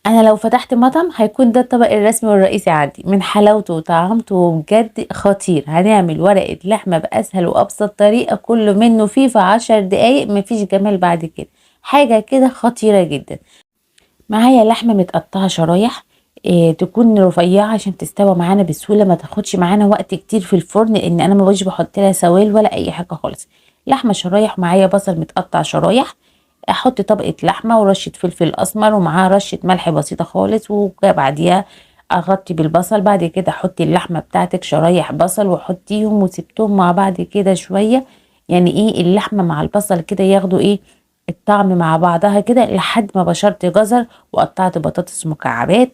انا لو فتحت مطعم هيكون ده الطبق الرسمي والرئيسي عندي، من حلاوته وطعمته بجد خطير. هنعمل ورقة لحمة بأسهل وأبسط طريقة، كله منه فيه في 10 دقايق، مفيش جمال بعد كده، حاجة كده خطيرة جدا. معايا لحمة متقطعة شرايح، إيه تكون رفيعة عشان تستوى معانا بسهولة، ما تاخدش معانا وقت كتير في الفرن، لان انا ما بقاش بحط لها سوائل ولا اي حاجة خالص. لحمة شرايح، معايا بصل متقطع شرايح. احط طبقة لحمة ورشة فلفل اسمر ومعاها رشة ملح بسيطة خالص، وبعديها اغطي بالبصل. بعد كده احطي اللحمة بتاعتك شرايح بصل وحطيهم، وسبتهم مع بعض كده شوية، يعني ايه اللحمة مع البصل كده ياخدوا ايه الطعم مع بعضها كده، لحد ما بشرت جزر وقطعت بطاطس مكعبات.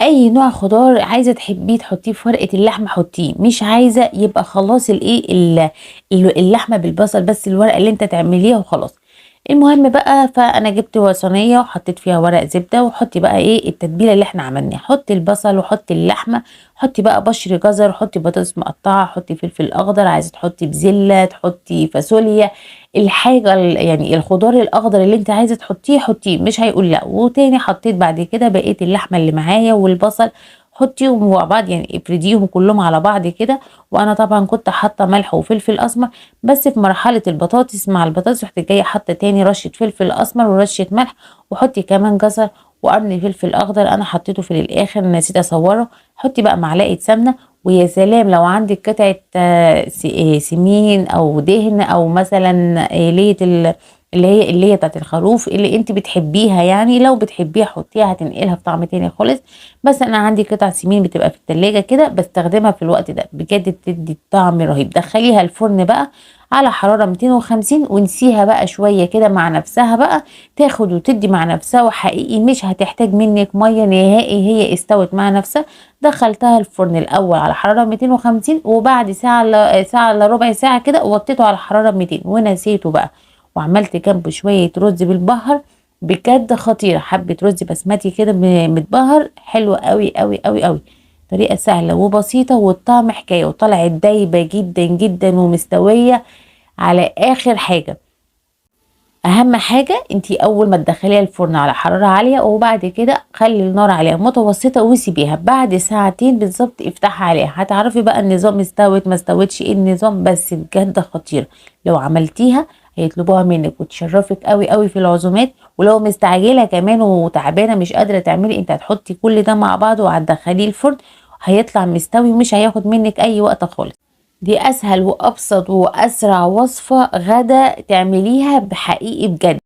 اي نوع خضار عايزه تحبيه تحطيه في ورقة اللحمة حطيه، مش عايزه يبقى خلاص الايه اللحمة بالبصل بس، الورقة اللي انت تعمليها وخلاص. المهم بقى، فانا جبت صينية وحطيت فيها ورق زبده، وحطي بقى ايه التتبيله اللي احنا عملناها، حطي البصل وحطي اللحمة، حطي بقى بشر جزر، حطي بطاطس مقطعه، حطي فلفل اخضر، عايزه تحطي بزله، تحطي فاصوليا، الحاجة يعني الخضار الاخضر اللي انت عايزه تحطيه حطيه، مش هيقول لا. وتاني حطيت بعد كده بقية اللحمة اللي معايا والبصل، حطيهم مع بعض، يعني افرديهم كلهم على بعض كده. وانا طبعا كنت حاطه ملح وفلفل اسمر، بس في مرحلة البطاطس مع البطاطس رحت جاية حاطه تاني رشه فلفل اسمر ورشه ملح، وحطي كمان جزر وقرن فلفل اخضر، انا حطيته في الاخر نسيت اصوره. حطي بقى معلقه سمنه، ويا سلام لو عندك قطعه سمين او دهن، او مثلا لية اللي هي اللي بتاعت الخروف اللي انت بتحبيها، يعني لو بتحبيها حطيها، هتنقلها في طعم تاني خالص. بس انا عندي قطع سمين بتبقى في التلاجة كده، بستخدمها في الوقت ده، بجد بتدي طعم رهيب. دخليها الفرن بقى على حرارة 250، ونسيها بقى شوية كده مع نفسها بقى، تاخد وتدي مع نفسها، وحقيقي مش هتحتاج منك مية نهائي، هي استوت مع نفسها. دخلتها الفرن الاول على حرارة 250، وبعد ساعة الا ربع ساعة كده وطيته على حرارة 200 ونسيته بقى، وعملت جنبه شوية رز بالبهر، بجد خطيرة. حبة رز بسمتي كده متبهر، حلو قوي قوي قوي قوي. طريقة سهلة وبسيطة والطعم حكاية، وطلعت دايبة جدا جدا ومستوية على آخر حاجة. اهم حاجة انتي اول ما تدخليها الفرن على حرارة عالية، وبعد كده خلي النار عليها متوسطة وسيبيها بعد ساعتين بالظبط افتحها عليها، هتعرفي بقى النظام استوت ما استوتش ايه النظام. بس بجد خطيرة، لو عملتيها هيطلبوها منك وتشرفك قوي قوي في العزومات. ولو مستعجلة كمان وتعبانة مش قادرة تعملي، انت هتحطي كل ده مع بعض وهتدخليه الفرن، هيطلع مستوي ومش هياخد منك اي وقت خالص. دي اسهل وابسط واسرع وصفة غدا تعمليها بحقيقي بجد.